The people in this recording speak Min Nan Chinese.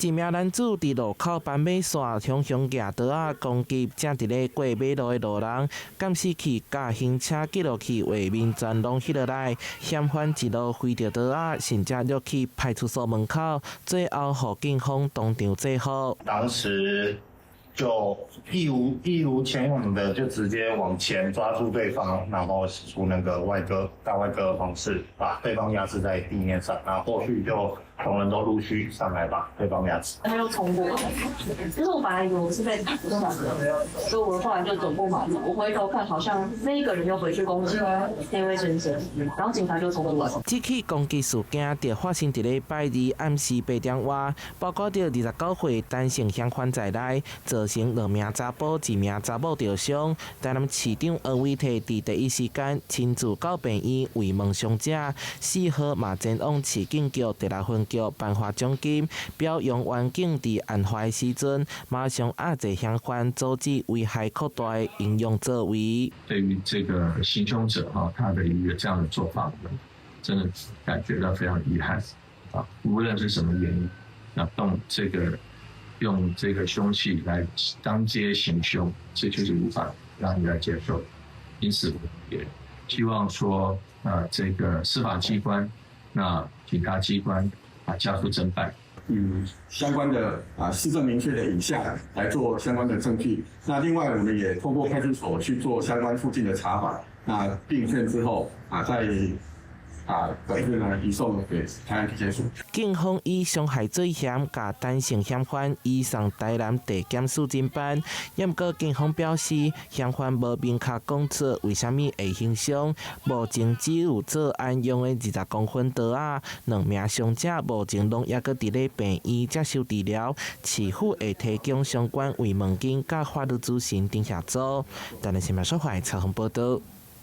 一名男子佇路口斑馬線雄雄舉刀仔攻擊正佇咧過馬路的路人，監視器佮行車記錄器畫面全攏翕落來。嫌犯一路揮著刀仔，甚至掠去派出所門口，最後予警方當場制服。當時就一無前往的就直接往前抓住對方，然後使出那個外割大外割的方式，把對方壓制在地面上，然後後續就同仁都陸續上來把對方壓制。他又衝過來，就是我本來以為我是被打傷的，所以我後來就走過馬路，我回頭看，好像那個人又回去攻擊那位先生，然後警察就衝過來。這起攻擊事件就發生佇禮拜二暗時8點外，包括著29歲陳姓嫌犯在內，造成兩名查埔、一名查某著傷。台南市長柯文哲佇第一時間親自到病院慰問傷者，4號嘛前往市警局第六分局頒發獎金，表揚員警佇案發的時陣馬上壓制嫌犯，阻止危害擴大的英勇作為。對於這個行兇者哈，他的一個這樣的做法，我們真的感覺到非常遺憾啊！無論是什麼原因，那動這個用這個兇器來當街行兇，這就是無法讓人來接受。因此，我們也希望說，啊，這個司法機關、那警察機關啊，加速偵辦。以相關的事證明確的影像來做相關的證據。那另外，我們也透過派出所去做相關附近的查訪。那定線之後再本日呢移送給台南地檢署。警方以傷害罪嫌共陳姓嫌犯移送台南地檢署偵辦。毋過警方表示，嫌犯無明確講出為啥物會行兇，目前只有作案用的20公分刀仔，兩名傷者目前攏猶閣佇咧病院接受治療，市府會提供相關慰問金佮法律諮詢等協助。台南新聞所採訪報道。